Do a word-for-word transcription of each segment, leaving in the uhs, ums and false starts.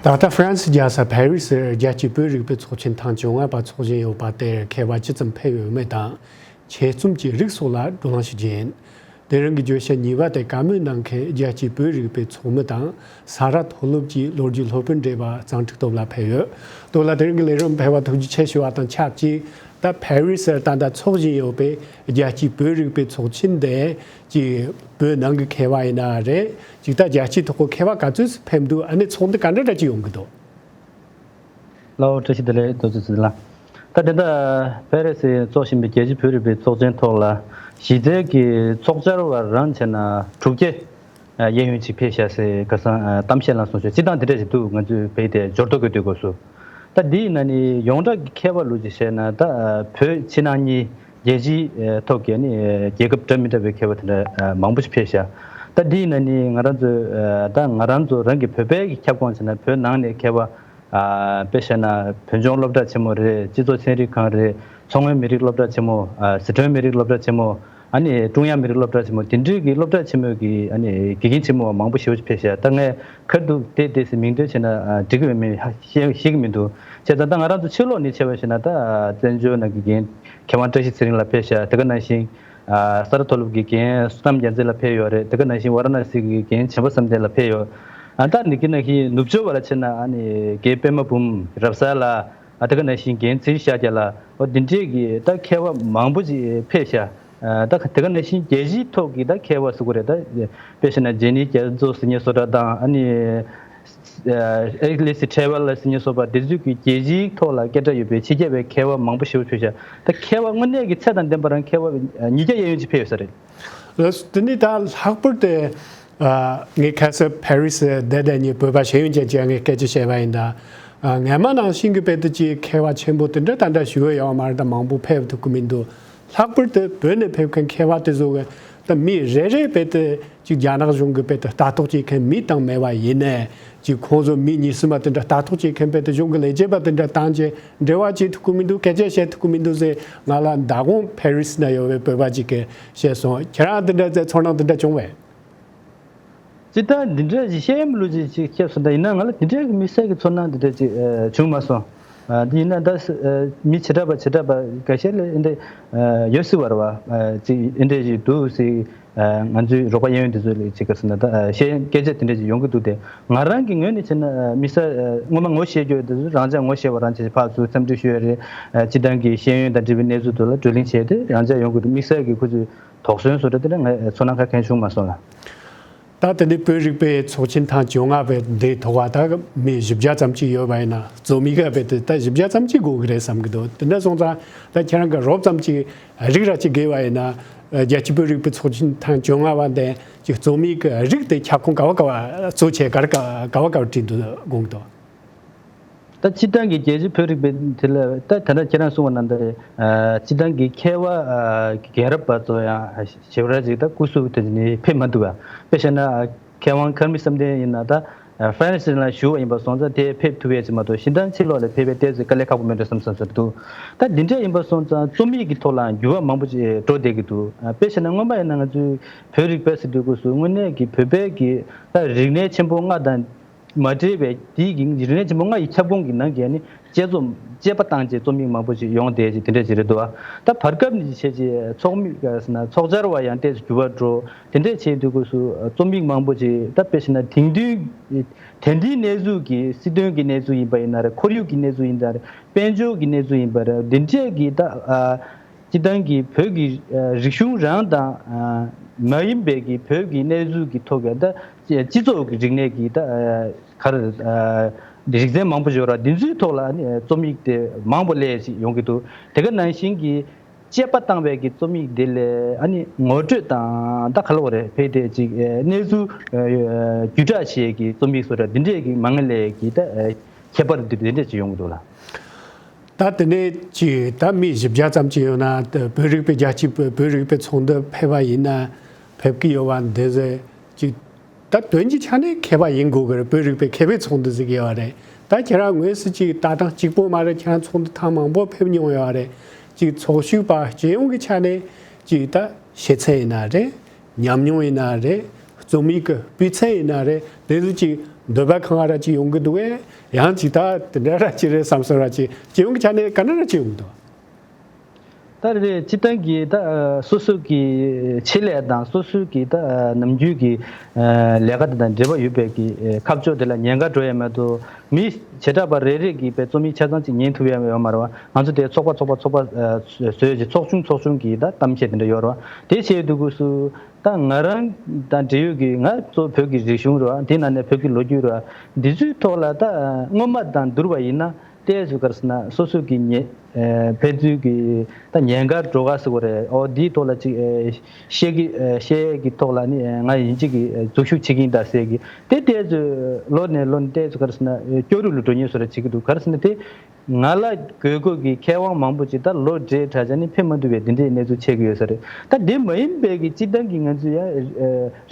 ད་ལྟ་ཧྥ་རན་སི་རྒྱལ་ས་ཕ་རི་སིར་རྒྱལ་སྤྱིའི་བོད་རིག་པའི་ཚོགས་ཆེན་ཐེངས་བཅོ་ལྔ་པ་འཚོགས་བཞིན་ཡོད་པ་དེར་མཁས་པ་ཇི་ཙམ་ཕེབས་ཡོད་མེད་དང་། ཆེད་རྩོམ་གྱི་རིགས་སོགས་ལ་བགྲོ་གླེང་ཞུ་རྒྱུ་ཡིན། དེ་རིང་གི་བརྗོད་བྱ་གཉིས་པ་དེ་བཀའ་མོལ་གནང་མཁན་རྒྱལ་སྤྱིའི་བོད་རིག་པའི་ཚོགས་མི་དང་ས་རཱ་མཐོ་སློབ་ཀྱི་ལོ་རྒྱུས་སློབ་དཔོན་བགྲེས་པ་གཙང་ཁྲིག་སྟོབས་ལགས་ཕེབས་ཡོད། སྟོབས་ལགས། དེ་རིང་གི་ལས་རིམ་ཕེབས་པར་ཐུགས་རྗེ་ཆེ་ཞུ་བ་དང་ཆབས་ཅིག་ད་ཕ་རི་སིར་ད་ལྟ་འཚོགས་བཞིན་ཡོད་པའི་རྒྱལ་སྤྱིའི་བོད་རིག་པའི་ཚོགས་ཆེན་དེ་ཅིག་བོད་ནང་གི་མཁས་པ་ཡིན་ན་རེད། ཅིག་ད་རྒྱལ་སྤྱིའི་ཐོག་གི་མཁས་པ་ག་ཚོད་ཕེབས་འདུག་ཨ་ནི་ཚོགས་འདུ་ག་འདྲ་འདྲ་ཅིག་ཡོང་གི་འདུག་ལའོ། བཀྲ་ཤིས་བདེ་ལེགས། རྡོ་རྗེ་ཚེ་ལགས། ད་དེ་འདྲ་ཕ་རི་སིར་འཚོགས་བཞིན་པའི་རྒྱལ་སྤྱིའི་བོད་རིག་པའི་ཚོགས་ཆེན་ཐོག་ལ་གཞི་རྩའི་གི་ཚོགས་བཅར་བ་རང་བྱས་ན་དྲུག་བརྒྱ་གཡས་གཡོན་ཅིག་ཕེབས་ཤག་ཟེར་ཁ་སང་གཏམ་བཤད་ལ་སོང་ཤག་སྤྱིར་བཏང་དེ་འདྲ་ཞིག་འདུག་ང་ཚོས་བལྟས་ཏེ་འབྱོར་ཐོ་འགོད་དུས་སྐབས་སུ། ད་འདི་ཡིན་ན་ནི་ཡོངས་གྲགས་ཀྱི་མཁས་པ་ལུགས་ཀྱི་བཤད་ན་ད་བོད་ཕྱི་ནང་གཉིས་རྒྱལ་སྤྱིའི་ཐོག་གི་ནི་རྒྱལ་ཁབ་འདྲ་མི་འདྲ་བའི་མཁས་པ་དེ་འདྲ་མང་པོ་ཞིག་ཕེབས་ཤག་ད་འདི་ཡིན་ན་ནི་ང་རང་ཚོ་ད་ང་རང་ཚོ་རང་གི་བོད་པའི་གི་ཁྱབ་ཁོངས་བྱས་ན་བོད་ནང་ནས་མཁས་པ། དཔེ་བཤད་ན་བོད་ལྗོངས་སློབ་གྲྭ་ཆེན་མོ་རེད། སྤྱི་ཚོགས་ཚན་རིག་ཁང་རེད། མཚོ་སྔོན་མི་རིགས་སློབ་གྲྭ་ཆེན་མོ། ཨ་ཟི་ཁྲོན་མི་རིགས་སློབ་གྲྭ་ཆེན་མོ། ཨ་ནི་ཀྲུང་དབྱང་མི་རིགས་སློབ་གྲྭ་ཆེན་མོ། དེ་འདྲའི་གི་སློབ་གྲྭ་ཆེན་མོའི་གི་ཨ་ནི་དགེ་རྒན་ཆེན་མོ་མང་པོ་ཞེ་པོ་ཅིག་ཕེབས་ཤག་ད་ངས་ཁ་ཐུག་དེ་དེ་སི་མིང་འདོན་བྱས་ན་ཨ་འགྲིག་གི་མེད་མེད་ཧ་ཤེས་ཤེས་ཀྱི་མི་འདུག་བྱས་ཙང་ད་ང་རང་ཚོ་ཕྱི་ལོགས་ནས་བྱས་པ་ཞིག་ན་ད་བཙན་བྱོལ་ནང་གི་རྒན་མཁས་དབང་བཀྲ་ཤིས་ཚེ་རིང་ལགས་ཕེབས་ཤག་དེ་ག་ནང་བཞིན། ས་རཱ་མཐོ་སློབ་ཀྱི་རྒན་བསོད་ནམས་རྒྱལ་མཚན་ལགས་ཕེབས་ཡོད་རེད། དེ་ག་ནང་བཞིན་ཝཱ་ར་ཎ་སི་གི་རྒན་བྱམས་པ་བསམ་གཏན་ལགས་ཕེབས་ཡོད། ཨ་ད་ནི་གི་ན་གི་ནུབ་ཕྱོགས་བ་ལ་ཕྱིན་ན་ཨ་ནི་རྒན་པད་མ་འབུམ་རབ་གསལ་ལགས། ཨ་དེ་ག་ནང་བཞིན་རྒན་ཚེ་རིང་ཤཱཀྱ་ལགས། འོ་འདི་འདྲས་ཀྱི་ད་མཁས་པ་མང་པོ་ཅིག་ཕེབས་ཤག་ཨ་ད་དེ་ག་ནང་བཞིན་རྒྱལ་སྤྱིའི་ཐོག་གི་ད་མཁས་པ་ཟེར་དགོས་རེད། ད་དཔེ་བཤད་ན་ཇེ་ནི་རྒྱ་མཚོ་ཟེར་མཁན་བཟོ་འདྲ་དང་ཨ་ནི། ཨེ་ལི་སི་ཁྲེ་ཝལ་ལ་ཟེར་མཁན་བཟོ་འདྲ་དེ་ཚོ་གི་རྒྱལ་སྤྱིའི་ཐོག་ལ་སྐད་གྲགས་ཡོད་པའི་ཕྱི་རྒྱལ་བའི་མཁས་པ་མང་པོ་ཞེ་པོ་ཕེབས་ཤག་ད་མཁས་པ་དངོས་གནས་ཀྱི་ཚད་དང་ལྡན་པ་རང་མཁས་པ་ཉིས་བརྒྱ་གཡས་གཡོན་ཅིག་ཕེབས་ཡོད་ས་རེད། ལགས་སོ། དེ་ནི་ད་ལྷག་པར་དུ་ཨ་ངས་ཁ་སང་ཕ་རི་སི་བསྡད་བསྡད་ནས་བོད་པ་ཤེས་ཡོན་ཅན་གྱི་ངས་སྐད་ཆ་བཤད་པ་ཡིན་ད། ཨ་སྔ་མ་ནང་བཞིན་གྱི་དཔེ་དེ་ཅིག་མཁས་པ་ཆེན་པོ་དེ་འདྲ་ད་འདྲ་ཞུ་གི་ཡོད་མ་རེད། ད་མང་པོ་ཕེབས་ཐུབ་ཀྱི་མི་འདུག་ལྷག་པར་དུ་བོད་ནས་ཕེབས་མཁན་མཁས་པ་དེ་ཚོ་གི་ད་མི་རེ་རེ་དཔེ་དེ་ཅིག་རྒྱ་ནག་གཞུང་གི་དཔེ་དེ་ལྟ་རྟོག་བྱེད་མཁན་མི་དང་མེད་པ་ཡིན་ནའི་ཅིག་ཁོང་ཚོ་མི་གཉིས་གསུམ་པ་དེ་འདྲ་ལྟ་རྟོག་བྱེད་མཁན་དཔེ་དེ་གཞུང་གི་ལས་བྱེད་པ་དེ་འདྲ་བཏང་རྗེས་འབྲེལ་བ་བྱེད་ཐུབ་ཀྱི་མི་འདུག་སྐད་ཆ་བཤད་ཐུབ་ཀྱི་མི་འདུག་ཟེར་ང་ལ་མདང་དགོང་ཕ་རི་སི་ན་ཡོད་པའི་བོད་པ་ཅིག་གིས་བཤད་སོང་། ཁྱེད་རང་དེ་འདྲ་ཚོར་སྣང་དེ་འདྲ་བྱུང་བས། ཅི་ལྟར་འདི་འདྲ་ཞིག་བཤད་ཡ་མི་ལོ་ཅིག་ཅིག་སྐྱབས་སུ་འདྲ་ཡིན་ན་ང་ལ་འདི་འདྲའི་མི་སེར་གྱི་ཚོར་སྣང་འདི་འདྲ་ཅིག་ཨ་བྱུང་མ་སོང་། ཨ་འདི་ཡིན་ན་ད་ཨ་མི་བྱེ་བྲག་པ་བྱེ་བྲག་པ་འགའ་ཤས་ལ་འདི་འདྲ་ཨ་ཡོད་སྲིད་པ་རེད་བ། ཨ་ཅིག་འདི་འདྲ་ཞིག་འདུག་སྲིད། ཨ་ང་ཚོའི་རོགས་པ་གཡས་གཡོན་དེ་ཚོ་ལ་ཅིག་ག་ཟེར་ན་ད་ཨ་བཤད་སྐད་ཆ་དེ་འདྲ་ཅིག་ཡོང་གི་འདུག་སྟེ། ང་རང་གི་ངོས་ནས་བྱས་ན་ཨ་དམིགས་བསལ་ཨ་སྔོན་མ་ངོ་ཤེས་རྒྱུ་དེ་ཚོ་རང་ཅག་ངོ་ཤེས་པ་རང་བྱས་ཕར་ཚུར་འཚམས་འདྲི་ཞུ་ཡ་རེད། ཨ་སྤྱི་བཏང་གི་ཤེས་ཡོན་དང་འབྲེལ་བའི་གནས་ཚུལ་དེ་ལ་བགྲོ་གླེང་བྱས་ཏེ་རང་ཅག་ཡོང་གི་འདུག་དམིགས་བསལ་གྱི་ཁོ་ཚོའི་དོགས་ཟོན་བཟོ་འདྲ་དེ་འདྲ་ངས་ཚོར་སྣང་ག་གང་བྱུང་མ་སོང་ལ། ད་དེ་ནས་བོད་རིག་པའི་ཚོགས་ཆེན་ཐེངས་བཅོ་ལྔ་པའི་འདིའི་ཐོག་ད་མི་བཞི་བརྒྱ་ཙམ་ཅིག་ཡོད་པ་ཡིན་ན་རྩོམ་ཡིག་ག་བོད་དེ་ད་བཞི་བརྒྱ་ཙམ་ཅིག་དགོས་ཀྱི་རེད་བསམ་གྱི་འདུག་དེ་འདྲ་སོང་ཙང་ད་ཁྱེད་རང་གི་རོབ་ཙམ་ཅིག་རིགས་ར་ཅིག་དགོས་པ་ཡིན་ན་རྒྱལ་སྤྱིའི་བོད་རིག་པའི་ཚོགས་ཆེན་ཐེངས་བཅོ་ལྔ་པ་འདི་ཅིག་རྩོམ་ཡིག་གི་རིགས་དེ་ཁྱབ་ཁོངས་ག་བ་ག་བ་གཙོ་ཆེ་ག་རེ་ག་བ་ག་བ་བྲིས་འདུག་དགོངས་འདུག་ད་སྤྱིར་བཏང་གི་རྒྱལ་སྤྱིའི་བོད་རིག་པའི་དེ་ལ་ད་ད་ལྟ་ཁྱེད་རང་གསུངས་པ་ནང་ལྟར་རེད། སྤྱིར་བཏང་གི་མཁས་པ་རྒན་རབས་པ་ཚོ་ཡང་ཞེ་པོ་ཅིག་ད་སྐུ་གཟུགས་དེ་ནི་ཕེབས་མ་ཐུབ་པ། དཔེ་བཤད་ན་མཁས་དབང་མཁར་རྨེའུ་བསམ་གཏན་ཡིན་ན་ད་ཧྥ་རན་སི་ལ་བཞུགས་པ་ཡིན་པ་སོང་ཙང་དེ་ཕེབས་ཐུབ་ཡས་ཅིག་མ་གཏོགས་གཞན་དག་ཕྱི་ལོགས་ལ་ཕེབས་པའི་ཏོག་ཙམ་དཀའ་ལས་ཁག་པོ་མེད་འགྲོ་བསམ་བསམ་ཟེར་འདུག་ད་འདི་འདྲ་ཡིན་པ་སོང་ཙང་རྩོམ་ཡིག་གི་ཐོག་ལའང་འགྱུར་བ་མང་པོ་ཅིག་འགྲོ་བསྡད་ཀྱི་འདུག་དཔེ་བཤད་ན་སྔོན་མ་ཡིན་ན་ང་ཚོའི་བོད་རིག་པ་ཟེར་དུས་སྐབས་སུ་དངོས་གནས་ཀྱི་བོད་པའི་གི་ད་རིག་གནས་ཆེན་པོ་ལྔ་དང་མ་འབྲེལ་བའི་དེའི་གི་རིག་གནས་ཆེན་པོ་ལྔ་ཡི་ཁྱབ་ཁོངས་ཀྱི་ནང་གི་ནི་དཔྱད་རྩོམ་དཔྱད་པ་བཏང་རྗེས་རྩོམ་ཡིག་མང་པོ་ཞིག་ཡོང་བསྡད་ཅིག་དེ་འདྲ་ཅིག་རེད་འདུག་ད་བར་སྐབས་ནས་ཅིག་བྱས་རྗེས་ཚོགས་མི་ཟེར་ན་ཚོགས་བཅར་བ་ཡང་ཏོག་ཙམ་འགྱུར་བ་འགྲོ་དེ་འདྲ་བྱས་དུས་སྐབས་སུ་རྩོམ་ཡིག་མང་པོ་ཅིག་ད་དཔེ་བྱས་ན་དེང་དུས་དེང་དུས་གནས་ཚུལ་གྱི་སྲིད་དོན་གྱི་གནས་ཚུལ་ཡིན་པ་ཡིན་ན་རེད། ཁོར་ཡུག་གི་གནས་ཚུལ་ཡིན་ན་རེད། དཔལ་འབྱོར་གྱི་གནས་ཚུལ་ཡིན་པ་རེད། འདི་འདྲས་ཀྱི་ད་ཨ། སྤྱིར་བཏང་གི་བོད་ཀྱི་ཨ་རིག་གཞུང་རང་དང་ཨ་མ་ཡིན་པའི་གི་བོད་ཀྱི་གནས་ཚུལ་གྱི་ཐོག་གི་ད་སྤྱི་ཚོགས་ཀྱི་རིག་གནས་ཀྱི་ད་ཨ་ག་རེ་ཨ་རིག་ཚན་མང་པོ་ཡོད་ར། འདི་ཚོའི་ཐོག་ལ་ཨ་ནི་རྩོམ་ཡིག་དེ་མང་པོ་སླེབས་ཤིག་ཡོང་གི་འདུག་དེ་ག་ནང་བཞིན་གྱི་དཔྱད་པ་བཏང་བའི་གི་རྩོམ་ཡིག་དེ་ལས་ཨ་ནི་ངོ་སྤྲོད་དང་ད་ག་ལ་བ་རེད་ཕེ་དེ་ཅིག་ཨ་གནས་ཚུལ་ཨ་བརྒྱུད་བསྒྲགས་བྱེད་ཀྱི་རྩོམ་ཡིག་སོགས་ར་འདི་འདྲས་ཀྱི་མང་ང་སླེབས་ཀྱི་ད་ཨ་ཁྱད་པར་འདི་འདི་འདྲས་ཅིག་ཡོང་གི་འདུག་ལ། ད་དེ་ནས་ཅིག་ད་མི་བཞི་བརྒྱ་ཙམ་ཅིག་ཡོད་ན་ད་བོད་རིག་པའི་རྒྱལ་སྤྱིའི་བོད་བོད་རིག་པའི་ཚོགས་འདུ་ཕེབས་པ་ཡིན་ན་ཕེབས་ཀྱི་ཡོད་པ་འདི་ཟེར་ཅིག་ད་དོན་གྱི་ཆ་ནས་མཁས་པ་ཡིན་དགོས་ཀྱི་རེད། བོད་རིག་པའི་མཁས་པའི་ཚོགས་འདུ་ཟེར་གྱི་ཡོད་རེད། ད་ཁྱེད་རང་དངོས་སུ་ཅིག་ལྟ་སྟངས་གཅིག་པོ་མ་རེད། ཁྱེད་རང་ཚོགས་འདུ་ཐེངས་མང་པོ་ཕེབས་མྱོང་ཡོད་རེད། ཅིག་ཚོགས་ཞུགས་པ་སྤྱི་ཡོངས་ཀྱི་ཆ་ནས་ཅིག་ད་ཤེས་ཚད་ཡིན་ན་རེད། ཉམས་མྱོང་ཡིན་ན་རེད། རྩོམ་ཡིག་གི་སྤུས་ཚད་ཡིན་ན་རེད། དེ་ཚོ་ཅིག་ འདོད་པ་ཁེངས་པ་ར་ཅིག་ཡོང་གི་འདུག་གས། ཡང་ཅིག་ད་དེ་འདྲ་ར་ཅིག་རེད་བསམ་སོང་ར་ཅིག་སྤྱི་ཡོངས་ཀྱི་ཆ་ནས་ག་འདྲ་ར་ཅིག་ཡོང་གི་འདུག་ད་རེད། སྤྱིར་བཏང་གི་ད་སོ་སོ་གི་ཆེད་ལས་དང་སོ་སོའི་གི་ད་ནམ་རྒྱུན་གི་ལས་ཀ་དེ་དང་འབྲེལ་བ་ཡོད་པའི་གི་ཁ་ཕྱོགས་དེ་ལ་ཉེན་ཁ་འགྲོ་ཡ་མ་གཏོགས། མི་བྱེ་བྲག་པ་རེ་རེ་གིས་པའི་རྩོམ་ཡིག་ཆ་ཚང་ཅིག་ཉན་ཐུབ་ཡ་ཡོད་མ་རེད་བ། ང་ཚོ་དེ་ཚོགས་པ་ཚོགས་པ་ཚོགས་པ་བཟོས་ཅིག་ཚོགས་ཆུང་ཚོགས་ཆུང་གི་ད་གཏམ་བཤད་དེ་འདྲ་ཡོད་རེད་བ། དེ་བྱས་དུས་སྐབས་སུ་ད་ང་རང་དང་འབྲེལ་ཡོད་ཀྱི་ང་གཙོ་བོད་ཀྱི་རིག་གཞུང་རེད་བ། དེ་ནང་ནས་བོད་ཀྱི་ལོ་རྒྱུས་རེད་བ། འདི་ཚོའི་ཐོག་ལ་ད་སྔོན་མ་དང་བསྡུར་བ་ཡིན་ན། ཏོག་ཙམ་ག་རེ་ཟེར་ན་སོ་སོ་གི་ཉེ་ཕན་ཚུན་གྱི་ད་ཉེན་ཁ་འགྲོ་ག་ཟེར་དགོས་རེད། ཨོ་འདིའི་ཐོག་ལ་ཅིག་བཤད་ཀྱི་བཤད་ཀྱི་ཐོག་ལ་ནི་ང་ཡིན་གཅིག་གི་འཛུལ་ཞུགས་བྱེད་ཀྱི་ཡིན་ད་ཟེར་གྱི་དེ་ཏོག་ཙམ་ལོ་ནས་ལོ་ནས་ཏོག་ཙམ་ག་རེ་ཟེར་ན་སྐྱོ་རུ་ལ་འགྲོ་ཉེན་བཟོ་འདྲ་བྱེད་ཀྱི་འདུག་ག་རེ་ཟེར་ན་དེ་ང་ལ་དགོས་མཁོ་གི་མཁས་དབང་མང་པོ་ཅིག་ད་ལོ་བགྲེས་དྲགས་ཅག་ནི་ཕེབས་མ་ཐུབ་པའི་དེ་འདྲའི་གནས་ཚུལ་ཆགས་ཀྱི་ཡོད་ས་རེད། ད་དེ་མ་ཡིན་པའི་གི་སྤྱིར་བཏང་གི་ང་ཚོ་ཡང་